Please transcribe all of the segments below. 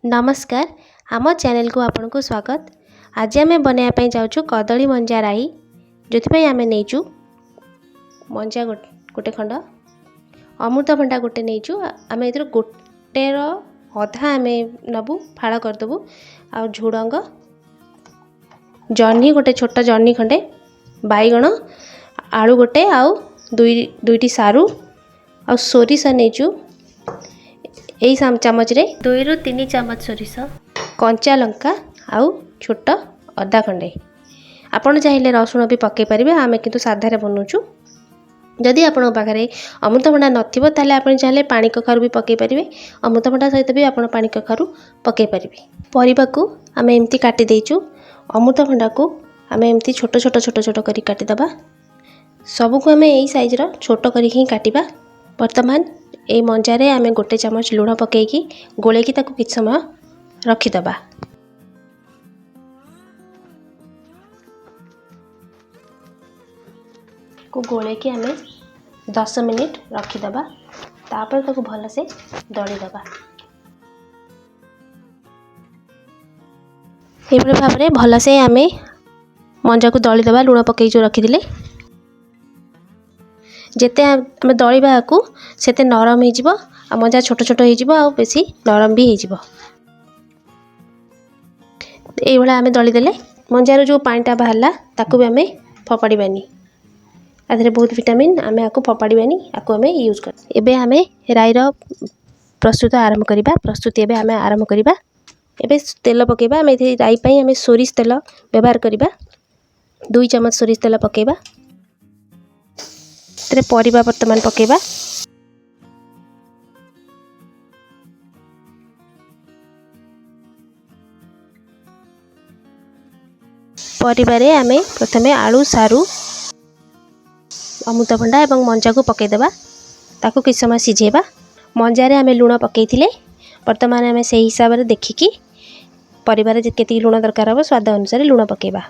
ନମସ୍କାର, ଆମ ଚ୍ୟାନେଲକୁ ଆପଣଙ୍କୁ ସ୍ୱାଗତ। ଆଜି ଆମେ ବନାଇବା ପାଇଁ ଯାଉଛୁ କଦଳୀ ମଞ୍ଜା ରାଇ, ଯେଉଁଥିପାଇଁ ଆମେ ନେଇଛୁ ମଞ୍ଜା ଗୋଟେ ଖଣ୍ଡ, ଅମୃତଭଣ୍ଡା ଗୋଟେ ନେଇଛୁ। ଆମେ ଏଥିରୁ ଗୋଟେର ଅଧା ଆମେ ନେବୁ, ଫାଳ କରିଦେବୁ। ଆଉ ଝୁଡ଼ଙ୍ଗ, ଜହ୍ନି ଗୋଟେ, ଛୋଟ ଜହ୍ନି ଖଣ୍ଡେ, ବାଇଗଣ, ଆଳୁ ଗୋଟେ, ଆଉ ଦୁଇଟି ସାରୁ, ଆଉ ସୋରିଷ ନେଇଛୁ ଏଇ ଚାମଚରେ 2ରୁ 3 ଚାମଚ ସୋରିଷ, କଞ୍ଚା ଲଙ୍କା ଆଉ ଛୋଟ ଅଦା ଖଣ୍ଡେ। ଆପଣ ଚାହିଁଲେ ରସୁଣ ବି ପକାଇ ପାରିବେ, ଆମେ କିନ୍ତୁ ସାଧାରେ ବନାଉଛୁ। ଯଦି ଆପଣଙ୍କ ପାଖରେ ଅମୃତଭଣ୍ଡା ନଥିବ, ତାହେଲେ ଆପଣ ଚାହିଁଲେ ପାଣି କଖାରୁ ବି ପକାଇ ପାରିବେ। ଅମୃତଭଣ୍ଡା ସହିତ ବି ଆପଣ ପାଣି କଖାରୁ ପକାଇ ପାରିବେ। ପରିବାକୁ ଆମେ ଏମିତି କାଟି ଦେଇଛୁ। ଅମୃତଭଣ୍ଡାକୁ ଆମେ ଏମିତି ଛୋଟ ଛୋଟ ଛୋଟ ଛୋଟ କରି କାଟିଦେବା। ସବୁକୁ ଆମେ ଏଇ ସାଇଜ୍ର ଛୋଟ କରିକି ହିଁ କାଟିବା। ବର୍ତ୍ତମାନ ଏଇ ମଞ୍ଜାରେ ଆମେ ଗୋଟେ ଚାମଚ ଲୁଣ ପକାଇକି ଗୋଳେଇକି ତାକୁ କିଛି ସମୟ ରଖିଦେବା। କୁ ଗୋଳେଇକି ଆମେ 10 ମିନିଟ୍ ରଖିଦେବା। ତାପରେ ତାକୁ ଭଲସେ ଦଳିଦେବା। ଏଇଭଳି ଭାବରେ ଭଲସେ ଆମେ ମଞ୍ଜାକୁ ଦଳିଦେବା, ଲୁଣ ପକାଇ ଯେଉଁ ରଖିଥିଲେ। ଯେତେ ଆମେ ଦଳିବା ଆକୁ, ସେତେ ନରମ ହେଇଯିବ ଆଉ ମଞ୍ଜା ଛୋଟ ଛୋଟ ହେଇଯିବ ଆଉ ବେଶୀ ନରମ ବି ହେଇଯିବ। ଏଇଭଳିଆ ଆମେ ଦଳିଦେଲେ ମଞ୍ଜାର ଯେଉଁ ପାଣିଟା ବାହାରିଲା, ତାକୁ ବି ଆମେ ଫୋପାଡ଼ିବାନି। ଆ ଦେହରେ ବହୁତ ଭିଟାମିନ୍, ଆମେ ଆକୁ ଫୋପାଡ଼ିବାନି, ଆକୁ ଆମେ ୟୁଜ୍ କରିବା। ଏବେ ଆମେ ରାଇର ପ୍ରସ୍ତୁତ ଆରମ୍ଭ କରିବା। ପ୍ରସ୍ତୁତି ଏବେ ଆମେ ଆରମ୍ଭ କରିବା। ଏବେ ତେଲ ପକାଇବା। ଆମେ ଏଥିରେ ରାଇ ପାଇଁ ଆମେ ସୋରିଷ ତେଲ ବ୍ୟବହାର କରିବା। 2 ଚାମଚ ସୋରିଷ ତେଲ ପକାଇବା। ସେଥିରେ ପରିବା ବର୍ତ୍ତମାନ ପକାଇବା। ପରିବାରେ ଆମେ ପ୍ରଥମେ ଆଳୁ, ସାରୁ, ଅମୃତଭଣ୍ଡା ଏବଂ ମଞ୍ଜାକୁ ପକାଇଦେବା। ତାକୁ କିଛି ସମୟ ସିଝେଇବା। ମଞ୍ଜାରେ ଆମେ ଲୁଣ ପକାଇଥିଲେ, ବର୍ତ୍ତମାନ ଆମେ ସେଇ ହିସାବରେ ଦେଖିକି ପରିବାରେ କେତିକି ଲୁଣ ଦରକାର ହେବ, ସ୍ୱାଦ ଅନୁସାରେ ଲୁଣ ପକାଇବା।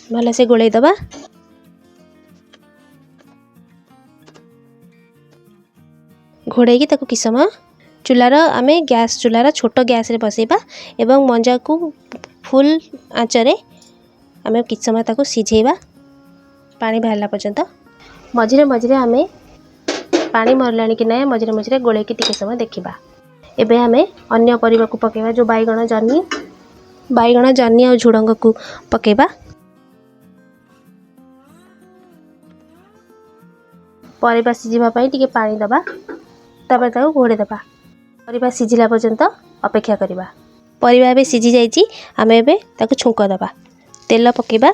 ଭଲସେ ଗୋଳେଇ ଦେବା। ଘୋଡ଼େଇକି ତାକୁ କିଛି ସମୟ ଚୁଲାର, ଆମେ ଗ୍ୟାସ୍ ଚୁଲାର ଛୋଟ ଗ୍ୟାସ୍ରେ ବସେଇବା ଏବଂ ମଞ୍ଜାକୁ ଫୁଲ୍ ଆଞ୍ଚରେ ଆମେ କିଛି ସମୟ ତାକୁ ସିଝେଇବା, ପାଣି ବାହାରିଲା ପର୍ଯ୍ୟନ୍ତ। ମଝିରେ ମଝିରେ ଆମେ ପାଣି ମରିଲାଣି କି ନାହିଁ ମଝିରେ ମଝିରେ ଗୋଳେଇକି ଟିକେ ସମୟ ଦେଖିବା। ଏବେ ଆମେ ଅନ୍ୟ ପରିବାକୁ ପକାଇବା, ଯେଉଁ ବାଇଗଣ, ଜହ୍ନି, ବାଇଗଣ, ଜହ୍ନି ଆଉ ଝୁଡ଼ଙ୍ଗକୁ ପକାଇବା। ପରିବା ସିଝିବା ପାଇଁ ଟିକେ ପାଣି ଦେବା, ତାପରେ ତାକୁ ଘୋଡ଼େଇ ଦେବା। ପରିବା ସିଝିଲା ପର୍ଯ୍ୟନ୍ତ ଅପେକ୍ଷା କରିବା। ପରିବା ଏବେ ସିଝି ଯାଇଛି, ଆମେ ଏବେ ତାକୁ ଛୁଙ୍କ ଦେବା। ତେଲ ପକାଇବା,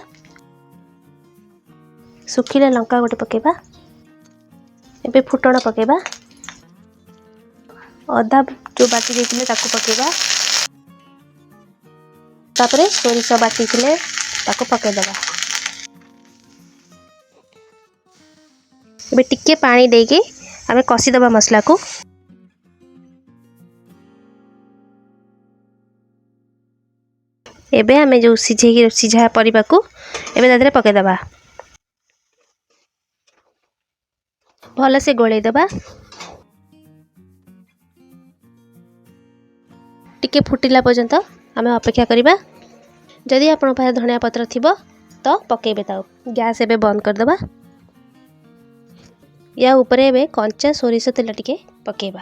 ଶୁଖିଲା ଲଙ୍କା ଗୋଟେ ପକାଇବା, ଏବେ ଫୁଟଣ ପକାଇବା, ଅଦା ଯେଉଁ ବାଟି ଦେଇଥିଲେ ତାକୁ ପକାଇବା, ତାପରେ ସୋରିଷ ବାଟିଥିଲେ ତାକୁ ପକାଇଦେବା। ଏବେ ଟିକେ ପାଣି ଦେଇକି ଆମେ କଷିଦେବା ମସଲାକୁ। ଏବେ ଆମେ ଯେଉଁ ସିଝେଇକି ସିଝା ପରିବାକୁ ଏବେ ତା ଦେହରେ ପକାଇଦେବା। ଭଲସେ ଗୋଳେଇ ଦେବା। ଟିକେ ଫୁଟିଲା ପର୍ଯ୍ୟନ୍ତ ଆମେ ଅପେକ୍ଷା କରିବା। ଯଦି ଆପଣଙ୍କ ପାଖରେ ଧନିଆ ପତ୍ର ଥିବ ତ ପକାଇବେ ତାକୁ। ଗ୍ୟାସ୍ ଏବେ ବନ୍ଦ କରିଦେବା। ୟା ଉପରେ ଏବେ କଞ୍ଚା ସୋରିଷ ତେଲ ଟିକେ ପକାଇବା।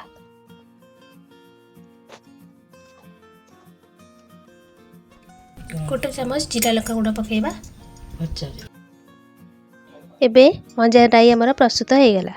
ଗୋଟେ ଚାମଚ ଜିରା ଲଙ୍କା ଗୁଣ୍ଡ ପକାଇବା। ଏବେ ମଞ୍ଜା ରାଇ ଆମର ପ୍ରସ୍ତୁତ ହେଇଗଲା।